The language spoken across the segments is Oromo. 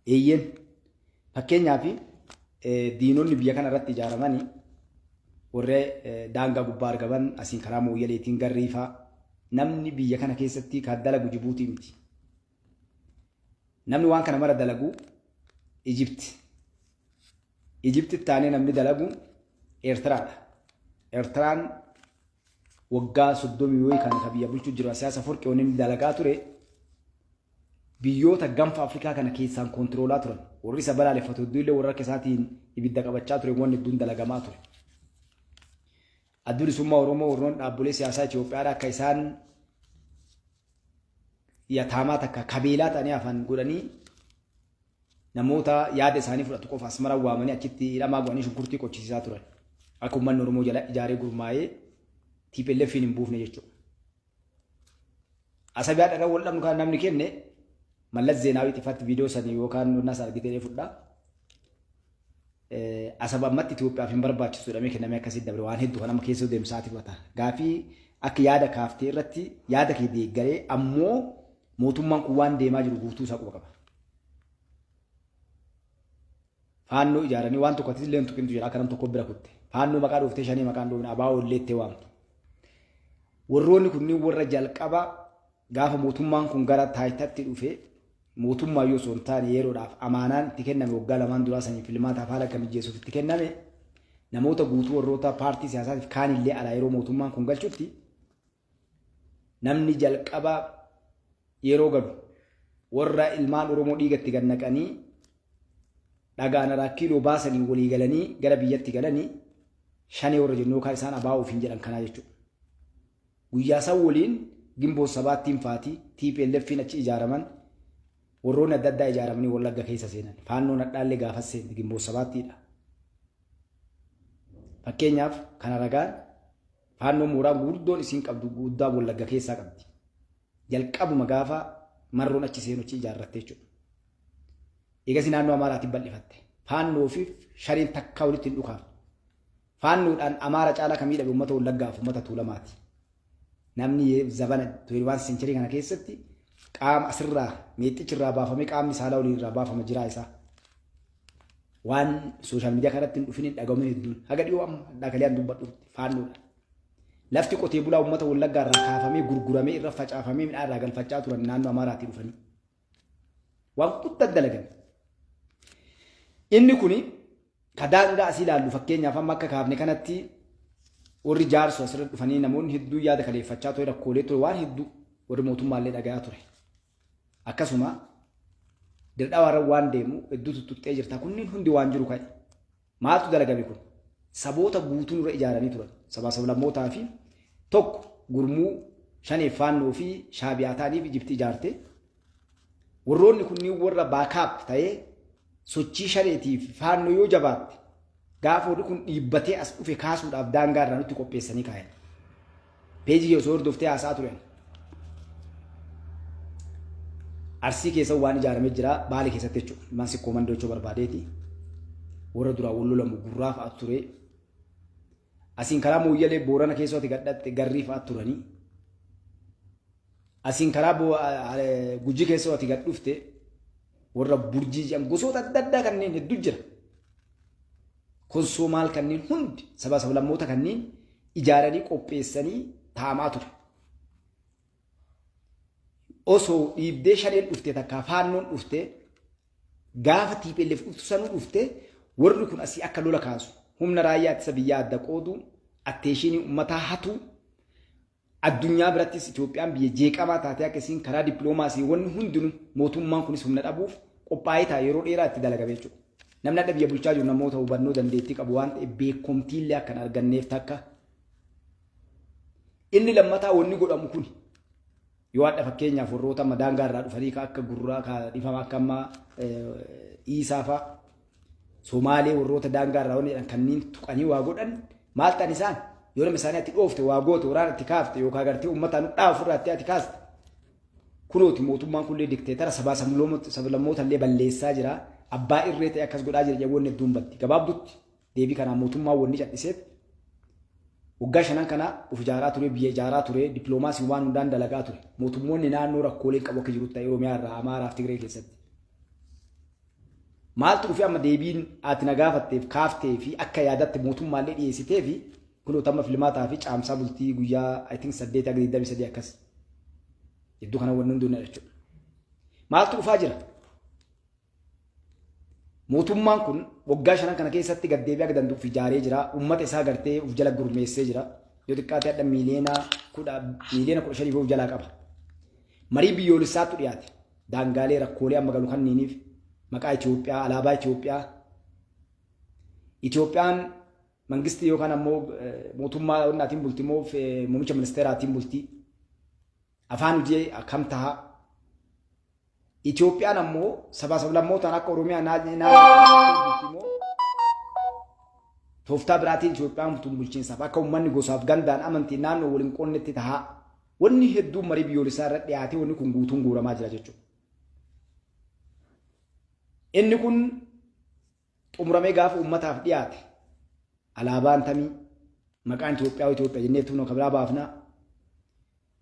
Eeyyeen. Fakkeenyaaf diinonni biyya kana irratti ijaaramanii warra daangaa gubbaa argaman asiin karaa Mooyyaleetiin garrii fa'aa namni biyya kana keessatti kan dalagu Jibuutii miti. Namni waan kana mara dalagu Ijipti. Ijipti taanee namni dalagu Eertiraadha. Eertiraan waggaa 30 wayii kana kan biyya bulchuu jiru siyaasa Aforqii wanni inni dalagaa ture biyyoota ganfa Afrikaa kana keessaan koontiroolaa turan. Warri isa balaaleffatu hedduu illee warra akka isaatiin ibidda qabachaa ture wanni hedduun dalagamaa ture. Addi Bilisummaa Oromoo warroon dhaabbolee siyaasaa Itoophiyaadha akka isaan yataamaa takka kabeelaa ta'anii hafan godhanii namoota yaada isaanii fudhatu qofa Asmara waamanii achitti hidhamaa godhanii shunkurtii qochisiisaa turan. Akka uummanni Oromoo jala ijaaree gurmaa'ee TPLF'n hin buufne jechuudha. Asabii haadha irra wal dhabnu kan namni kenne Mallas Zeenaawii ifatti viidiyoo sanii yookaan wanna isaa argitee fudhaa. Asaba ammatti Itoophiyaaf hin barbaachisu jedhamee kennamee akkasii dabre waan hedduu kan amma keessa deemsaati fudhata. Gaafii akka yaada kaaftee irratti yaada kee deeggaree ammoo mootummaan kun waan deemaa jiru guutuu isaa quba qaba. Faannoo ijaaranii waan tokko atis illee hin tuqintu jira akka nam tokko bira kutte. Faannoo maqaa dhooftee shanii maqaan dhoofne abaa'oo illee itti waamtu. Warroonni kunniin warra jalqaba gaafa mootummaan kun gara taayitaatti dhufe mootummaa yoo osoo hin taane yeroodhaaf amaanaan itti kenname waggaa lamaan duraa sanii filmaataaf haala akka mijeessuuf itti kenname namoota guutuu warroota paartii siyaasaatiif kaanillee alaa yeroo mootummaan kun galchutti namni jalqaba yeroo galu warra ilmaan Oromoo dhiiga itti gad naqanii dhagaan Araat Kiiloo baasanii walii galanii gara biyyatti galanii shanee warra jennu yookaan isaan abaa'oo ofiin jedhan kanaa jechuudha. Guyyaa san waliin Gimboot Sabaattiin faati TPLF'n achi ijaaraman warroonni adda addaa ijaaramanii Wallagga keessa seenan. Faannoon hadhaallee gaafas seente Gimboot Sabaattiidha. Fakkeenyaaf kana ragaan Faannoon mooraan gurguddoon isiin qabdu guddaa Wallagga keessaa qabdi. Jalqabuma gaafa Marroon achi seenu achi ijaarratte jechuudha. Eegasi naannoo Amaaraatiin bal'ifatte. Faannoo fi Shaneen takkaa walitti hin dhukaafne. Faannoodhaan Amaara caalaa kan miidhame uummata Wallaggaa fi uummata Tuulamaati. Namni zabana 21 century kana keessatti qaama asirraa meexxichi irraa baafamee qaamni saalaa waliin irraa baafama jiraa isaa. Waan sooshaal miidiyaa kanatti hin dhufin hin dhagahumin hedduun haga dhiyoo amma dhagalee dubbadhu faannoodha. Lafti qotee bulaa uummata Wallaggaa irraa kaafamee gurguramee irra facaafamee midhaan irraa galfachaa turan naannoo Amaaraatii dhufanii. Waan guddaa dalagan. Inni kuni ka daangaa asii ilaallu fakkeenyaaf amma akka kaafne kanatti warri jaarsu asirra dhufanii namoonni hedduu yaada kaleeffachaa ture rakkoolee ture waan hedduu warri mootummaallee dhagayaa ture. Akkasuma Dirdhawaarra waan deemu hedduu tuttuqxee jirta. Kunniin hundi waan jiru ka'e. Maaltu dalagame kun? Saboota guutuu nurra ijaaranii turan. Sabaa sablammootaa fi tokko gurmuu shaneef faannoo fi shaabiyaa ta'aniif Ijipti ijaarte. Warroonni kunniin warra baakaap ta'ee sochii shaneetiif faannoo yoo jabaatte gaafa warri kun dhiibbatee as dhufe kaasuudhaaf daangaa irraa nutti qopheessanii kaayan. Peejii kee osoo hordoftee haasa'aa turen. Arsii keessa waan ijaaramee jira Baale keessatti jechuudha. Ilmaan sikkoo mandoo jechuu barbaadeeti. Warra duraa wal lolamu gurraa fa'aa ture. Asiin karaa Mooyyalee Boorana keessatti gadhatte garrii fa'aa turanii. Asiin karaa Gujii keessatti gad dhufte warra burjii jedhan gosoota adda addaa kanneen hedduu jira. Konsoo maal kanneen hundi sabaa sablammoota kanneen ijaaranii qopheessanii taa'amaa ture. Osoo dhiibdee shaneen dhufte takkaa faannoon dhufte gaafa TPLF dhuftu sanuu dhufte warri kun asii akka lola kaasu humna raayyaa ittisa biyyaa adda qoodu atteeshinii uummataa hatu Addunyaa birattis Itoophiyaan biyya jeeqamaa taatee akka isiin karaa dippiloomaasii wanni hundinuu mootummaan kunis humna dhabuuf qophaa'ee taa'e yeroo dheeraa itti dalagame jechuudha. Namni adda biyya bulchaa jiru namoota hubannoo dandeettii qabu waan ta'eef beekomtiillee akka hin arganneef takka. Inni lammataa wanni godhamu kuni yoo hadha fakkeenyaaf warroota amma daangaa irraa dhufanii ka akka gurraa ka dhifama akka amma Iisaa fa'a Somaalee warroota daangaa irraa wanni jedhan kanneen tuqanii waa godhan maal ta'an isaan yoo nama isaanii ati dhoofte waa goote waraana itti kaafte yookaan gartee uummataan nu ofirraa itti ati kaaste kunooti mootummaan kunillee dikteetara sabaa sablammoota illee balleessaa jira abbaa irree ta'e akkas godhaa jira jedhanii hedduun baddi gabaabdutti deebii kanaa mootummaan wanni cadhiseef waggaa shanan kana of ijaaraa ture biyya ijaaraa ture dippiloomaasii waan hundaan dalagaa ture mootummoonni naannoo rakkooleen qabu akka jiru ta'e Oromiyaa irraa Amaaraa fi Tigree keessatti. Maaltu dhufee amma deebiin ati na gaafatteef kaaftee fi akka yaadatti mootummaallee dhiyeessitee fi kunoo tamma filmaataa fi caamsaa bultii guyyaa, I think, 8 haga 23 akkas jidduu kana wanni hunduu jechuudha. Maaltu dhufaa jira? Mootummaan kun waggaa 5n kana keessatti gaddeebi'ee akka danda'uuf ijaaree jira. Uummata isaa gartee uf jala gurmeessee jira. Yoo xiqqaate hadha miiliyoona 10, miiliyoona 15 of jalaa qaba. Marii biyyoolessaatu dhiyaate. Daangaalee rakkoolee amma galu kanniiniif maqaa Itoophiyaa, alaabaa Itoophiyaa. Itoophiyaan mangistii yookaan ammoo mootummaa wannaatiin bulti immoo muummicha ministeeraatiin bulti. Afaan hojii akkam taha? Itoophiyaan ammoo sabaa sablammootaan akka Oromiyaa naannoo bulti immoo tooftaa biraatiin Itoophiyaan tun bulchiinsaaf akka uummanni gosaaf gandaan amantii naannoo waliin qoonnetti tahaa. Wanni hedduun marii biyyoolessaa irra dhiyaatee wanni kun guutuun guuramaa jira jechuudha. Inni kun xumuramee gaafa uummataaf dhiyaate, alaabaan tamii, maqaan Itoophiyaa Itoophiyaa jennee tuunoo kabiraa baafnaa.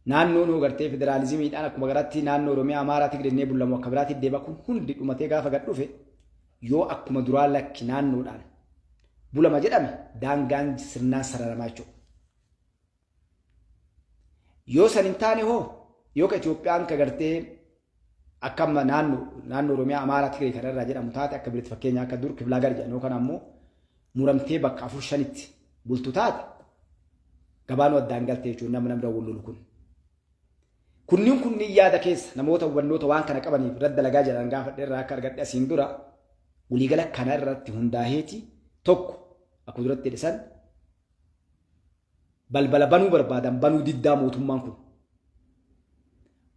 Naannoon hoo gartee federaalizimiidhaan akkuma garatti naannoo Oromiyaa, Amaaraa, Tigree jennee bullamu akka biraatti deema. Kun hundi dhumatee gaafa gad dhufe, yoo akkuma duraa lakki naannoodhaan bulama jedhame, daangaan sirnaan sararamaa jechuudha. Yoo san hin taane hoo, yoo ka Itoophiyaan ka gartee akka amma naannoo Oromiyaa, Amaaraa, Tigree kanarraa jedhamu taate, akka biratti fakkeenya akka dur Kiblaagar jedhan yookaan ammoo muramtee bakka afur shanitti bultu taate, gabaanuu addaan galtee jechuun nama namni wal lolu kun. Kunniin yaada keessa namoota hubannoota waan kana qabaniif irratti dalagaa jedhan gaafadhe irraa akka argadhe, asiin dura waliigala kana irratti hundaaheeti tokko akkuma duratti jedhe san balbala banuu barbaadan banuu diddaa mootummaan kun.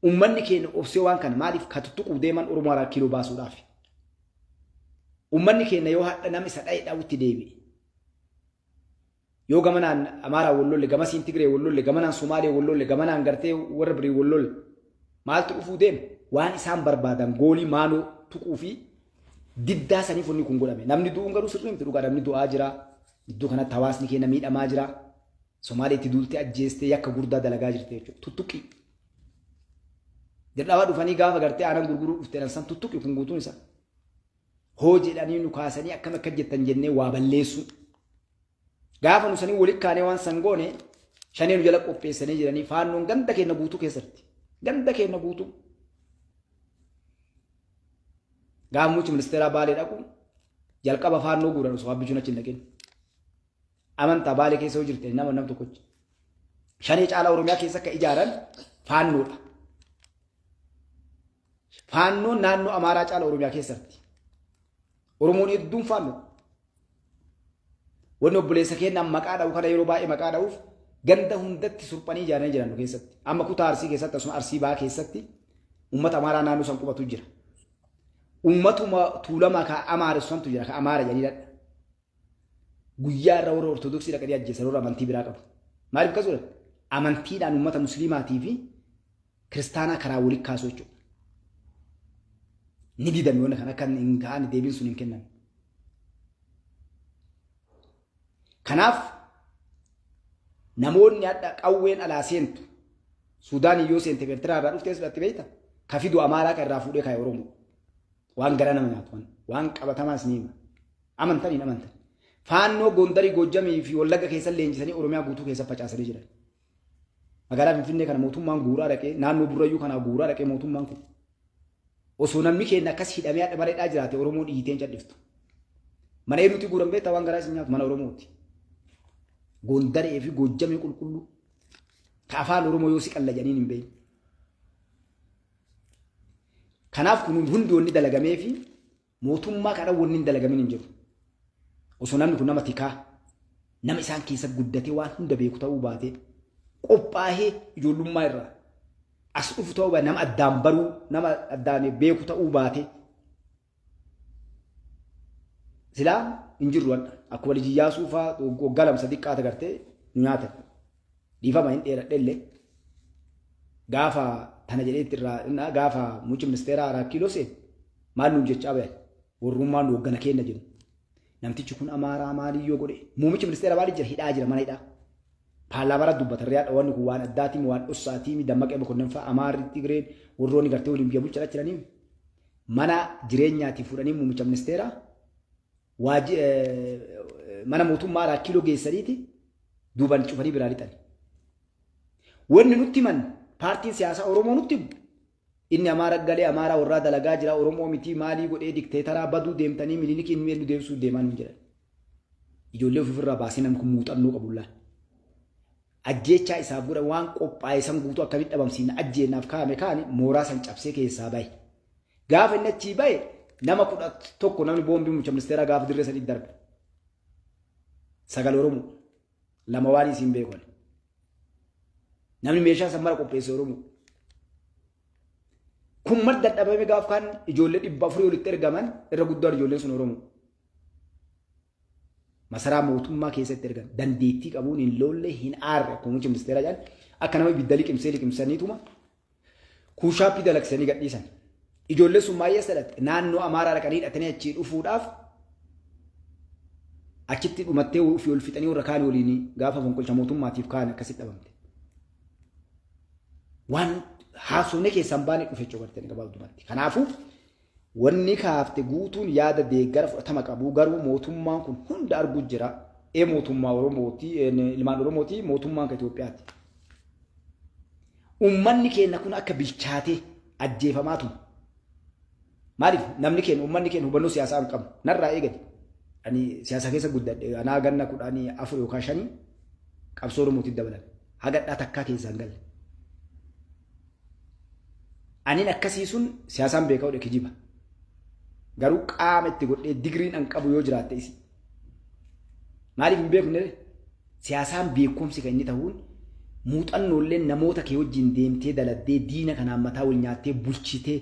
Uummanni keenya obsee waan kana maaliif ka tuttuquu deeman Oromoo haraa kiiloo baasuudhaaf. Uummanni keenya yoo hadha nama isa dha'e dha'utti deebi'e. Yoo gamanaan Amaaraa wal lolle, gamasiin Tigree wal lolle, gamanaan Somaalee wal lolle, gamanaan gartee warra birii wal lolle, maaltu dhufuu deema? Waan isaan barbaadan goolii maanoo tuquu fi diddaa saniif wanni kun godhame. Namni du'uun garuu sirrii miti, dhugaa namni du'aa jira. Iddoo kanatti hawaasni keenya miidhamaa jira. Somaaleetti duultee ajjeestee yakka guddaa dalagaa jirti jechuudha. Tuttuqii. Dirqama dhufanii gaafa gartee aanan gurguruu dhufte san tuttuqi kun guutuun isaa. Hoo jedhanii nu kaasanii akkam akka jettan jennee waa balleessuu. Gaafa nu sanii walitti kaanee waan san goone, shanee nu jala qopheessanii jiranii faannoon ganda keenya guutuu keessatti. Ganda keenya guutuu. Gaafa muummichi ministeeraa Baalee dhaqu jalqaba faannoo guuran osoo abbichuun achi hin dhaqin. Amantaa Baalee keessa yoo jirte nama nam tokkochi. Shanee caalaa Oromiyaa keessa akka ijaaran faannoodha. Faannoon naannoo Amaaraa caala Oromiyaa keessatti. Oromoon hedduun faannoo. Wanni obboleessa keenyaan maqaa dha'u kana yeroo baay'ee maqaa dha'uuf ganda hundatti surphanii ijaaranii jiran nu keessatti. Amma kutaa Arsii keessatti, asuma Arsii Bahaa keessatti uummata Amaaraa naannoo san qubatu jira. Uummatuma Tuulamaa ka Amaaressantu jira, ka Amaara jedhanii dhadha. Guyyaa irra warra Ortodoksii dhaqanii ajjeesan, warra amantii biraa qabu. Maaliif akkas godhan? Amantiidhaan uummata Musliimaatii fi Kiristaanaa karaa walitti kaasu jechuudha. Ni didame wanna kan akka hin ga'an deebiin sun hin kennan. Kanaaf namoonni hadha qawween alaa seentu, Suudaanii yoo seente, Eertiraa irraa dhuftee fudhatte beekta? Ka fidu Amaaraa, kan irraa fuudhee kaa'e Oromoo. Waan garaa nama nyaatu waan qabatamaas ni hima. Amantan hin amantan. Faannoo Gondarii, Goojjamii fi Wallagga keessa leenjisanii Oromiyaa guutuu keessa facaasanii jiran. Magaalaa Finfinnee kana mootummaan guuraa dhaqee, naannoo Burrayyuu kanaa guuraa dhaqee mootummaan kun. Osoo namni keenya akkas hidhamee hadha mareedhaa jiraate, Oromoo dhiitee hin cadhiftu. Mana eenyutti guuran beektaa waan garaa isin nyaatu? Mana Oromooti. Gondaree fi Goojjamee qulqulluu. Ka afaan Oromoo yoo si qallajaniin hin beekne. Kanaaf kun hundi wanni dalagamee fi mootummaa kana wanni hin dalagamin hin jiru. Osoo namni kun nama tikaa, nama isaan keessa guddatee waan hunda beeku ta'uu baate, qophaahee ijoollummaa irraa as dhufu ta'uu baate, nama addaan baruu, nama addaan beeku ta'uu baate, silaa hin jirru hadha. Akkuma Liji Iyyaasuu fa'aa waggaa 2 3 qaata gartee nu nyaatan. Dhiifama, hin dheeradhe illee. Gaafa tana jedheetti irraa gaafa muummichi ministeeraa Araa Kiiloo seene maal nuun jechaa bayan? Warrummaan nu hoggana keenya jennu. Namtichi kun Amaaraa maaliyyoo godhe? Muummichi ministeera maali jira? Hidhaa jira, mana hidhaa. Paarlaamaarra dubbatan riyaadha, wanni kun waan addaatiin waan dhossaatiin Dammaqee Mokonnin fa'aa, Amaarri, Tigreen warroonni gartee waliin biyya bulchaa jiranii. Mana jireenyaatii fuudhanii muummicha ministeeraa mana mootummaa Araa Kiiloo geessaniiti duubaan cufanii biraa lixan. Wanni nutti himan, paartiin siyaasaa Oromoo nutti himu, inni Amaara galee Amaaraa warraa dalagaa jira, Oromoo miti, maalii godhee dikteetaraa baduu deemtanii Minilikiin nu deebisuu deemaa nuun jedhan. Ijoollee ofirraa baasee namni kun muuxannoo qabu laal. Ajjeechaa isaaf godhan waan qophaa'e san guutuu akkamitti dhabamsiisna ajjeennaaf kaa'ame kaani mooraa san cabsee keessaa bahe. Gaafa inni achii bahe nama 11 namni boombii muummicha ministeeraa gaafa dirree sadiitti darbe. 9 Oromoo, 2 waan isiin beekan. Namni meeshaa san mara qopheesse Oromoo. Kun mar dadhabame gaaf kaan ijoollee 400 olitti ergaman, irra guddaan ijoolleen sun Oromoo. Masaraa mootummaa keessatti ergan dandeettii qabuun hin loolle, hin aarre. Akkuma muummichi ministeeraa jedhan, akka nama ibidda liqimsee liqimsaniituma kuushaappii dalagsanii gadhiisan. Ijoolleen sun maay'ee sadhatte naannoo Amaaraa dhaqanii hidhatanii achii dhufuudhaaf achitti dhumattee ofii ol fixanii warra kaan waliin gaafa fonqolcha mootummaatiif kaan akkasitti dhabamte. Waan haasofne keessaan baanee dhufe jechuudha gartee gabaabdumatti. Kanaafuu wanni kaafte guutuun yaada deeggara fudhatama qabu, garuu mootummaan kun hunda arguu jira. Ee, mootummaa Oromooti, ilmaan Oromooti, mootummaan kan Itoophiyaati. Uummanni keenya kun akka bilchaatee ajjeefamaa ture. Maaliif namni keenya, uummanni keenya hubannoo siyaasaa hin qabu. Narraa eegali. Ani siyaasa keessa guddadhe. Anaa ganna 14 yookaan 5 qabsoo Oromootiif dabalan. Hagadhaa takkaa keessaa hin galle. Anin akkasii sun siyaasaan beekaa godhe kijiba. Garuu qaama itti godhee digiriin an qabu yoo jiraatte isi. Maaliif hin beekne? Siyaasaan beekumsi kan inni ta'uun muuxannoollee namoota kee wajjin deemtee daladdee, diina kanaan mataa wal nyaattee, bulchitee,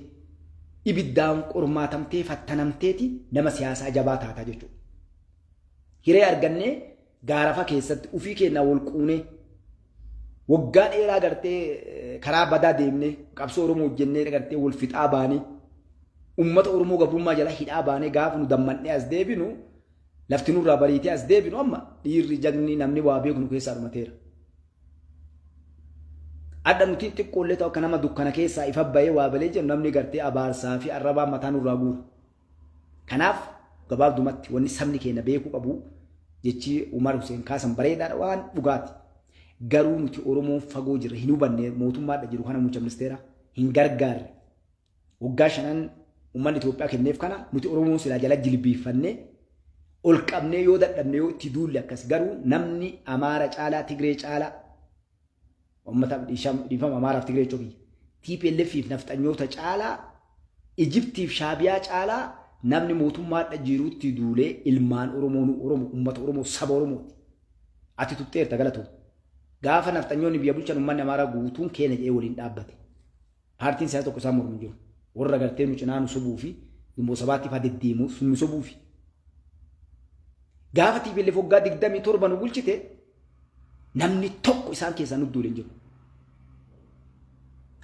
ibiddaan qormaatamtee, fattanamteeti nama siyaasaa jabaa taataa jechuudha. Hiree argannee gaarafa keessatti ufii keenyaa wal quunee waggaa dheeraa gartee karaa badaa deemnee qabsoo Oromoo hojjennee gartee wal fixaa baanee, uummata Oromoo gabrummaa jala hidhaa baanee, gaafa nu dammannee as deebinu, lafti nurraa bariitee as deebinu, amma dhiirri jagni namni waa beeku nu keessaa dhumateera. Adda nuti xiqqoollee ta'u akka nama dukkana keessaa ifa bahee waa balee jedhu namni gartee abaarsaa fi arrabaa mataa nurraa guura. Kanaaf gabaabdumatti wanni sabni keenya beekuu qabu, jechi Umar Hussein kaasan bareedaadha, waan dhugaati. Garuu nuti Oromoon fagoo jirra, hin hubanne, mootummaadha jiru kana muummicha ministeera hin gargaarre. Waggaa shanan uummanni Itoophiyaa kenneef kana nuti Oromoon silaa jala jilbiiffannee ol qabnee, yoo dadhabne yoo itti duulle akkas. Garuu namni Amaara caalaa, Tigree caalaa, uummata dhiifama, Amaaraaf Tigree jechuu kiyya. TPLF fi nafxanyoota caalaa, Ijiptiif Shaabiyaa caalaa namni mootummaadha jirutti duulee ilmaan Oromoo, nu Oromoo, uummata Oromoo, saba Oromooti. Ati tuxxeerta, galatoo. Gaafa nafxanyoonni biyya bulchan uummanni Amaaraa guutuun keenya jedhee waliin dhaabbate. Paartiin siyaasa tokko isaan mormu hin jiru. Warra gartee nu cinaa nu sobuu fi dhimmoo sabaatti faa deddeemu sun nu sobuu fi. Gaafa TPLF waggaa 27 nu bulchite namni tokko isaan keessaa nu duule hin jiru.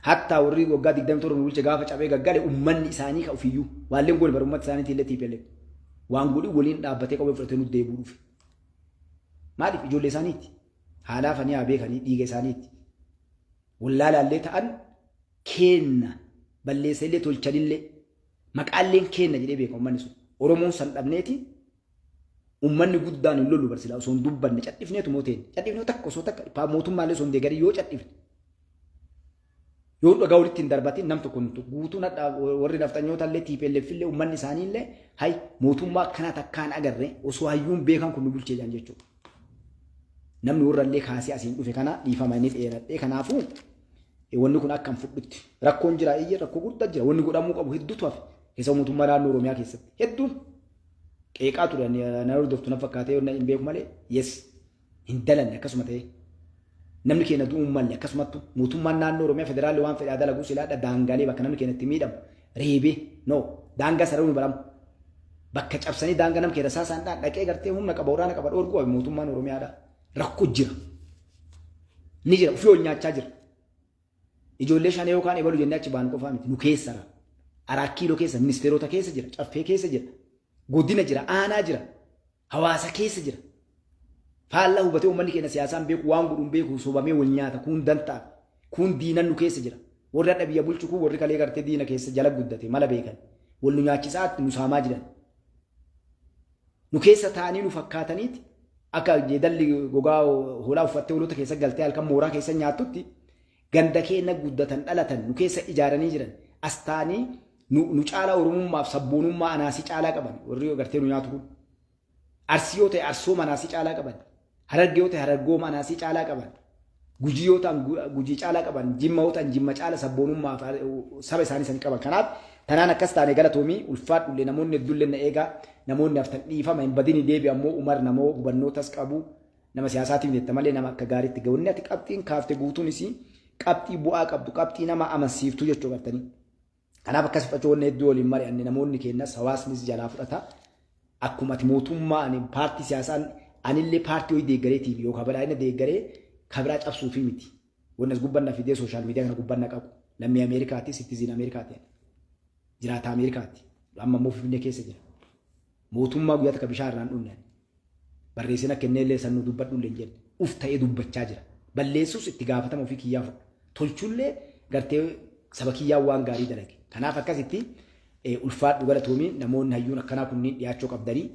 Hattaa warri waggaa 27 nu bulche gaafa cabee gaggale uummanni isaanii ka ofiyyuu waalleen goone bara uummata isaaniitii illee TPLF waan godhi waliin dhaabbatee qawwee fudhatee nu deebi'uu dhufe. Maaliif? Ijoollee isaaniiti. Haalaafanii haa beekanii, dhiiga isaaniiti. Wallaalaallee ta'an keenna, balleessa illee tolchanillee maqaalleen keenna jedhee beeka uummanni sun. Oromoon san dhabneeti uummanni guddaan hin lollu barsilaa osoo hin dubbanne cadhifneetu mooteen cadhifnee takka osoo takka mootummaallee osoo hin deeggarin yoo cadhifne, yoo dhagaa walitti hin darbatin, nam tokko guutuun hadha warri nafxanyoota illee TPLF illee uummanni isaanii illee hay mootummaa akkanaa takkaan agarre osoo hayyuun beekan kun nu bulchee jiran jechuudha. Namni warra illee kaasee asiin dhufe kana dhiifama, inni dheeradhee. Kanaafuu wanni kun akkam fudhutti rakkoon jira, iyya rakkoo guddaa jira, wanni godhamuu qabu hedduutu hafe. Keessa mootummaa naannoo Oromiyaa keessatti hedduun qeeqaa ture, na hordoftu na fakkaatee hin beeku malee, yes, hin dalanne akkasuma ta'ee. Namni keenya du'uun malle akkasumattu mootummaan naannoo Oromiyaa federaalli waan fedhaa dalagu silaadha daangaalee bakka namni keenya itti miidhamu reebee no daangaa sararuun baramu bakka cabsanii daangaa nam keenya saasaan dhaan dhaqee gartee humna qaba, waraana qaba, dhoorguu qabe mootummaan Oromiyaadha. Rakkoo jira. Ni jira, ofii ol nyaachaa jira. Ijoollee shanee yookaan ebalu jennee achi baanu qofaa miti, nu keessara. Araa Kiiloo keessa, ministeerota keessa jira, Caffee keessa jira, godina jira, aanaa jira, hawaasa keessa jira. Faallaa hubatee uummanni keenya siyaasaan beeku, waan godhuun beeku, sobamee wal nyaata, kun dantaa, kun diinan nu keessa jira. Warri hadha biyya bulchu kun warri kalee gartee diina keessa jala guddate mala beekan. Wal nu nyaachisaa nu saamaa jiran. Nu keessa taa'anii nu fakkaataniiti akka jeedalli gogaa hoolaa uffattee hoolota keessa galtee halkan mooraa keessa nyaattutti ganda keenya guddatan dhalatan nu keessa ijaaranii jiran. As taa'anii nu caalaa Oromummaaf sabboonummaa anaasii caalaa qaban warri gartee nu nyaatu kun. Arsii yoo ta'e arsooma anaasii caalaa qaban. Harargee yoo ta'e harargooma anaasii caalaa qaban. Gujii yoo ta'an gujii caalaa qaban. Jimma yoo ta'an jimma caala sabboonummaaf saba isaanii sanii qaban. Kanaaf tanaan akkas taane galatoomii ulfaadhullee namoonni hedduullee na eegaa namoonni haftan dhiifama hin badini deebi ammoo Umar namoo hubannootas qabu nama siyaasaatiif jetta malee nama akka gaariitti ga'u. Ati qabxiin kaafte guutuunis qabxii bu'aa qabdu qabxii nama amansiiftuu jechuu gartanii. Kanaaf akkas fudhachuu wanni hedduu waliin mari'anne namoonni keenyas hawaasnis jalaa fudhata. Akkuma ati mootummaa ani paartii siyaasaan anillee paartii wayii deeggareetiif yookaan badhaadhina deeggaree kabiraa cabsuufi miti. Wanni as gubbanna fidee social media kana gubbanna qabu. Lammii Ameerikaati, citizen Ameerikaati. Jiraata Ameerikaati. Amma immoo Finfinnee keessa jira. Mootummaa guyyaa takka bishaan irraan dhunne. Barreessina kenneellee san nu dubbadhu illee hin jenne. Uf ta'ee dubbachaa jira. Balleessuus itti gaafatama ofii kiyyaa fudha. Tolchullee gartee saba kiyyaa waan gaarii dalage. Kanaaf akkasitti ulfaadhu galatoomii namoonni hayyuun akkanaa kunniin dhiyaachuu qabdanii.